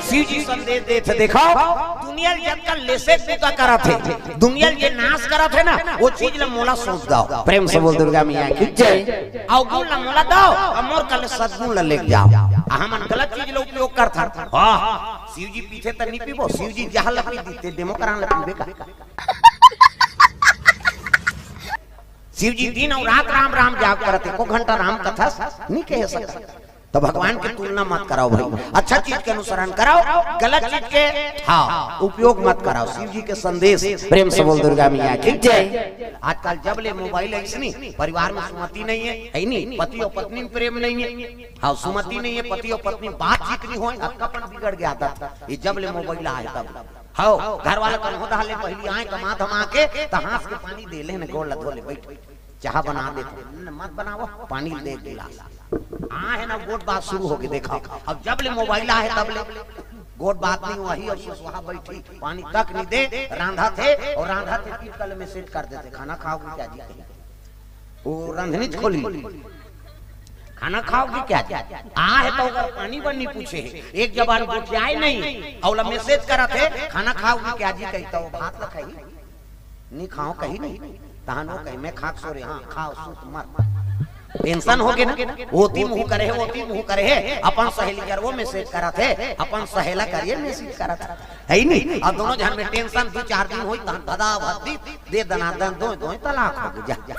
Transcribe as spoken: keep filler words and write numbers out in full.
शिव जी संदेश देथे, देखो, दुनिया ल जतका लेसे बूता करत हे, दुनिया ल जे नाश करत हे ना, वो चीज ल मोला सौंप दव। प्रेम से बोल दुर्गा मैया की जय। अवगुण ल मोला दव, अउ मोर करा ले सदगुण ल लेके जाव। हमन गलत चीज ल उपयोग करथन। हाँ, शिव जी पीथे त नहीं पीबो, शिव जी जहर ल पी देथे, डेमो करान ल पीबे का? शिव जी दिन अउ रात राम राम जाप करत हे, एको घंटा राम कथा नहीं कहे सकत। तो भगवान के तुलना मत कराव भाई, अच्छा चीज के अनुसरण कराव, गलत चीज के, हाँ, उपयोग मत कराव। शिव जी के संदेश, प्रेम से बोल दुर्गा मैया की जय। आजकल जब ले मोबाइल अइसनी, परिवार में सुमति नहीं हे, है नहीं, पति अउ पत्नी में प्रेम नहीं हे, हाँ, सुमति नहीं हे, पति अउ पत्नी बातचीत नहीं होय, अक्कापन बिगड़ गे आदत। ये जब ले मोबाइल आए तब। हव, घर वाला कन्हो दहा ले पहिली आए कमा धमा के, त हाथ के पानी दे ले न, गोड़ ल धो ले, बैठ, चाह बना दे, न, मत बनावव, पानी दे एक गिलास। आए हे ना, गोठ बात शुरू होगे, देखव। अब जब ले मोबाइल आए हे तब ले गोठ बात नहीं होय, अउ सुसुहा बैठी, पानी तक नहीं दे, रांधत हे, अउ रांधत हे, टिप कर ले message कर देथे, "खाना खाओगी क्या जी?" कही। वो रंधनी खोली, "खाना खाओगी क्या जी?" आए हे त ओकर पानी बर नहीं पूछे हे, एक जबान गोठियाए नहीं, अउ ओला message करत हे, "खाना खाओगी क्या जी?" कही, त वो भात ल खाही, "नहीं खाओं" कही नहीं, तहन वो कही, "मैं खा के सो रहे, हाँ, खाव, सूत मर।" Tension होगे ना, ओती मुंह करे हे, ओती मुंह करे हे, अपन सहेली कर वो message करत हे, अपन सहेला कर ये message करत हे, है नहीं? अउ दोनों झन में tension दू चार दिन होही, तहन भदा भदी दे दनादन, दोय दोय तलाक होगे, जा, जा।